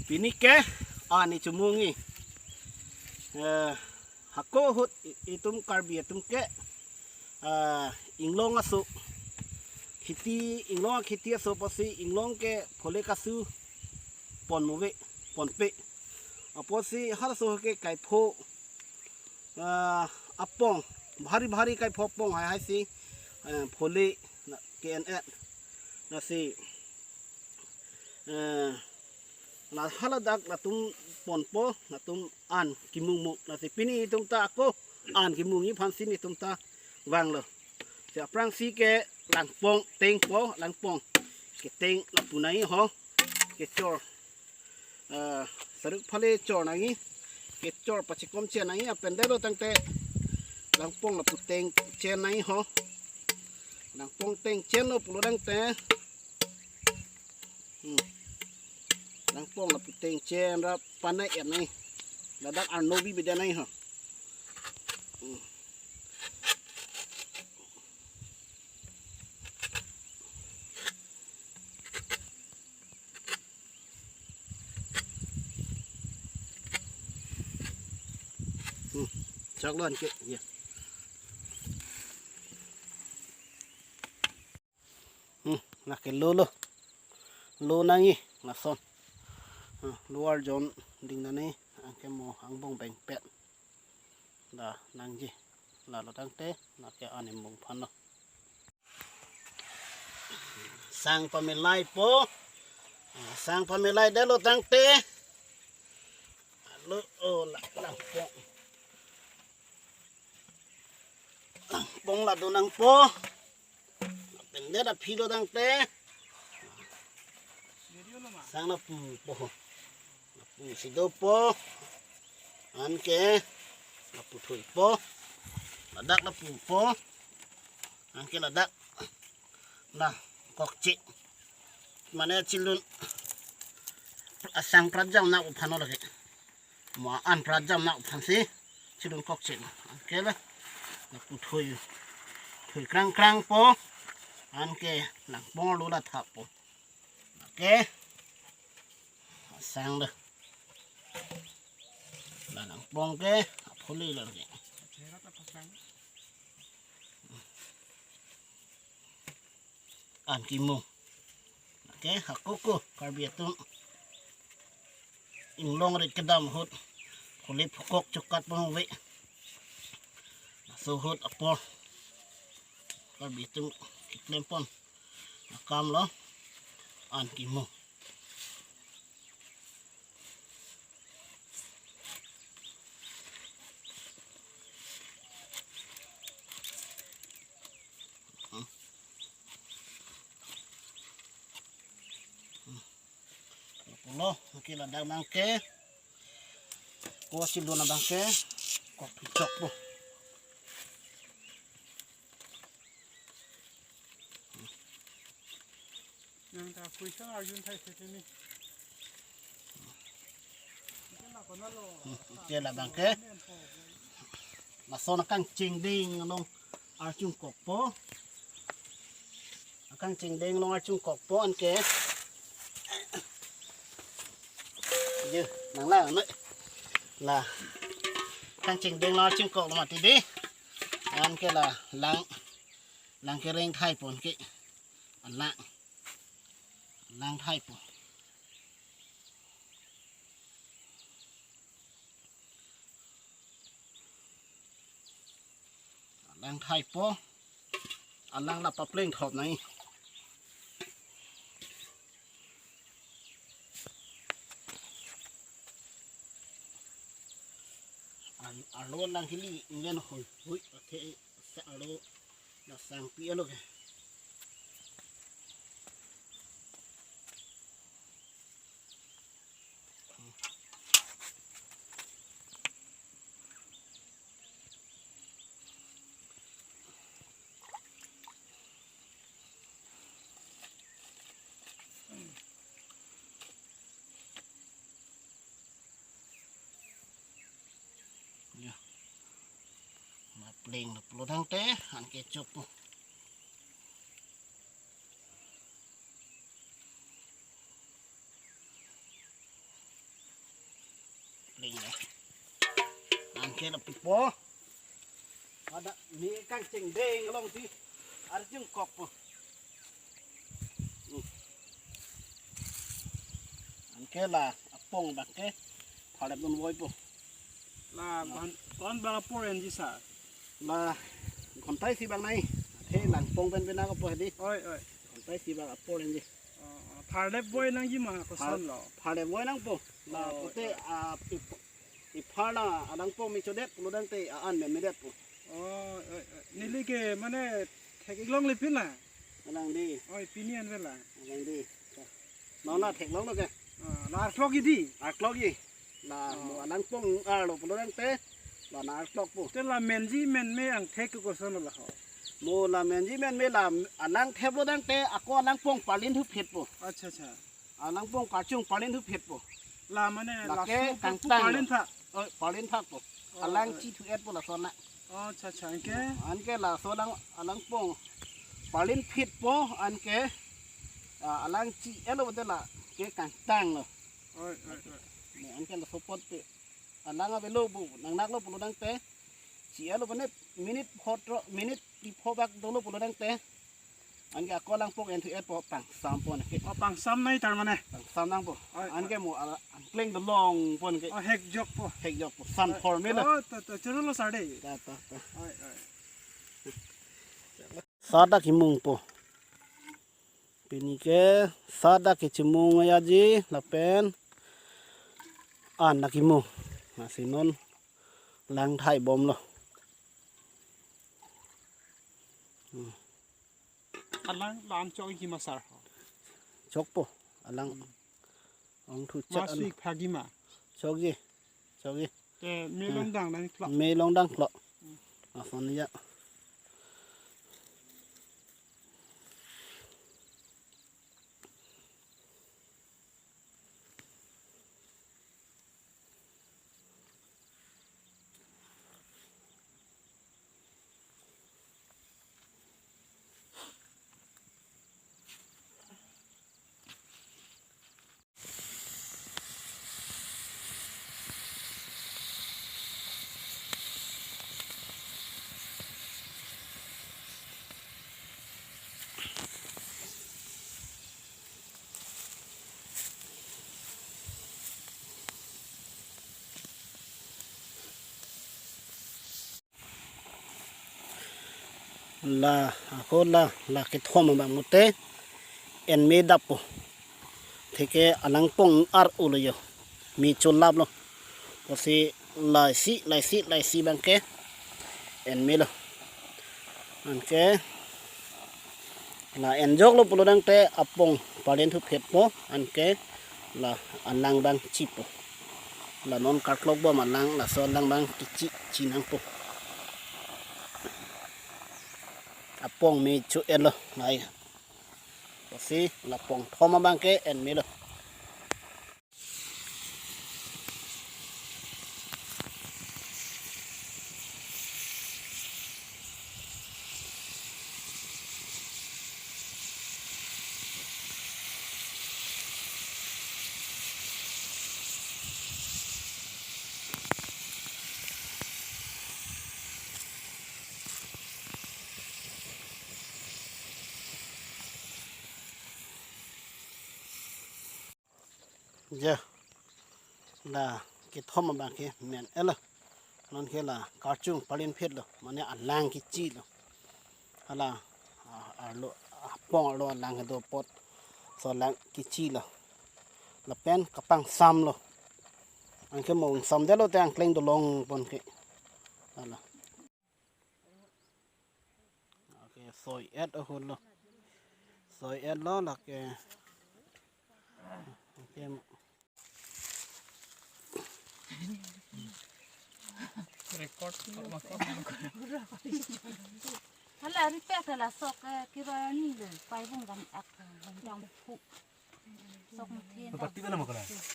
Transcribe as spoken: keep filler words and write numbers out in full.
Pini ke an ichumung-i. Eh, hako ahut i-, itum Karbi atum ke, eh, inglong aso. Kheti, inglong akheti aso apotsi inglong ke phole kasu pon muve, ponpe. Apotsi halaso ke kaipho, eh, apong, bhari bhari kaipho apong hai hai si, eh, phole na, ke-en-et. Lasi, eh, la haladak latum ponpo, latum an kimungmung. Lasi pini itum ta ako an kimung-i aphansi itum ta vanglo. Si aphrangsi ke langpong tengpo, langpong keteng lapu nangji ho, kechor. Eh, saruk phale chor nangji, kechor pachikom chen nangji, lapen delo tangte langpong lapu teng chen nangji ho. Langpong teng chenlo pulo tangte. Hmm. Langpong lapu teng chen ra panai en nangji. Ladak arno bi bida nangji ho. Hmm. Hmm. Chak lo anke, ya. Hmm, lake lo lo. Lo nangji, lason. Hmm, lo arjon ding nangji, anke mo angbong bengpet. Da nangji, lalo tangte, lake an imung aphan lo. Sang pamelaipo. Sang pamelai delo tangte. Lo, oh, la, langpong. Langpong la do nangpo. Lapen det aphi lo tangte. Sang lapupo. Lapusi dopo. Anke lapu thoipo. Ladak lapupo. Anke ladak. La kokche. Mane children asang prajam na aphan lo lake. Mo an prajam na aphansi children kokche. Anke la, lapu thoi, thoi krang krangpo. Anke langpong lo la thappo. Anke sang lo. La langpong ke aphole lo ke. An kimung. Anke hako ako Karbi atum inglong rit kedam ahut phole phukok chokat pon muve. Laso ahut apor Karbi atum keklem pon akam lo an kimung. Pulo, anke ladak abang ke. Ko si lun abang ke. Kok pichokpo. Nang ta question arjun thai se ni. Anke labang ke. Lason akangcheng ding along archung kokpo. Akangcheng ding along archung kokpo anke. Ye, nang la, no. La. Akangcheng ding along archung kok lo mati dei. Anke la, lang, lang kereng thaipo anke. Alang. Lang thaipo. Alang thaipo. Alang la papleng thop nai. Al-, arlo lang hili ingen hoi hoi athe sa arlo la sangpi alo ke. Ya. Mapleng lo pulo tangte, anke chokpo. Lapu po. Ada ni kangcheng deng along ti arjung kok po. Hmm. Anke la apong abangke pharep dunvoi po. La kon kon bang apor enji sir? La ghonta isi abang nai. Athe langpong pen pena ko po hedi. Oi, oi. Ghonta isi abang apor enji. Oh, oh, pharlepvoi nangji ma koson lo? Pharlepvoi nang po. La Oh, pute oh. A ip- iphar la alangpong me chodet pulo tangte a-an me medet po. Oh, oi, oi. Neli ke mane thek-ik longle pin la? Alang di. Oi, pini an vela. Alang di. Nona theklong lo ke? Ah, la arklok idi? Arklok ji. La Oh. mo alangpong arlo pulo tangte la na arklok po. Te la menji menme angthek ke koson lo ho? Mo la menji menme la alang theplo tangte ako alangpong parlin thu phit po. Acha, acha. Alangpong karchung parlin thu phit po. La mane la Lake so kangtang parlin lo. Thak. Oh, parlin thak po. Oh, Alang oh. Chi thu et po lason na. Oh, acha, acha. Anke? Anke laso alang alangpong parlin phit po anke, ah, alang chi-etlo pute la ke kangtang lo. Oi, oi, oi. Ne anke laso apot pe alang avelo bu nangnaklo pulo tangte chi-etlo pune minute pho tro minute phli pho bak dolo pulo tangte anke ako alangpong en thu et po pangsam po anke. Oh, pangsam nai tar mane? Pangsam nang po. Oi, Anke oi. mo ala angkleng dolong po anke. Oh, hekjok po. Hekjok po. San Oi. Form lo. Oh, to, to, choro lo sir de. Ta, ta, ta. Oi, oi. Sat ta kimung po. Pini ke sat ta kichimung ya ji lapen an ta kimung. Lasi non lang thai bom lo. Hmm. Alang lam chok ji ma sir? Chok po. Alang Hmm. ong thu chet Masui an. Phagi ma? Chok ji. Chok ji. Te me Hmm. long dang nang klok. Me long dang klok. Hmm. Lason ya. La ako la la kethom abang mute en me dap po. Theke alangpong ar ulo yo. Me cholap lo. Pusi laisi laisi laisi abangke en me lo. Anke la enjok lo pulo tangte apong parlin thu phit po anke la alang abang chi po. La non karklok bom alang laso alang abang kichi chi nang po. Apong me cho-etlo nai. Pusi la pong thom abangke en me lo. Ja. La kethom abangke men-etlo. Non ke la karchung parlin phit lo. Mane alang kichi lo. Hala, ah, arlo, apong arlo alang kedo apot. So alang kichi lo. Lapen kapangsam lo. Anke mo ingsamdetlo te angkleng dolong pon ke. Hala. Lake soi-et ahut lo. Soi-et lo lake. Lake Record, record, record. Hala, ripek la sok, eh, kira ni le, pai bung gam ak, eh, gam phu. Sok muthin. Pati bela makala.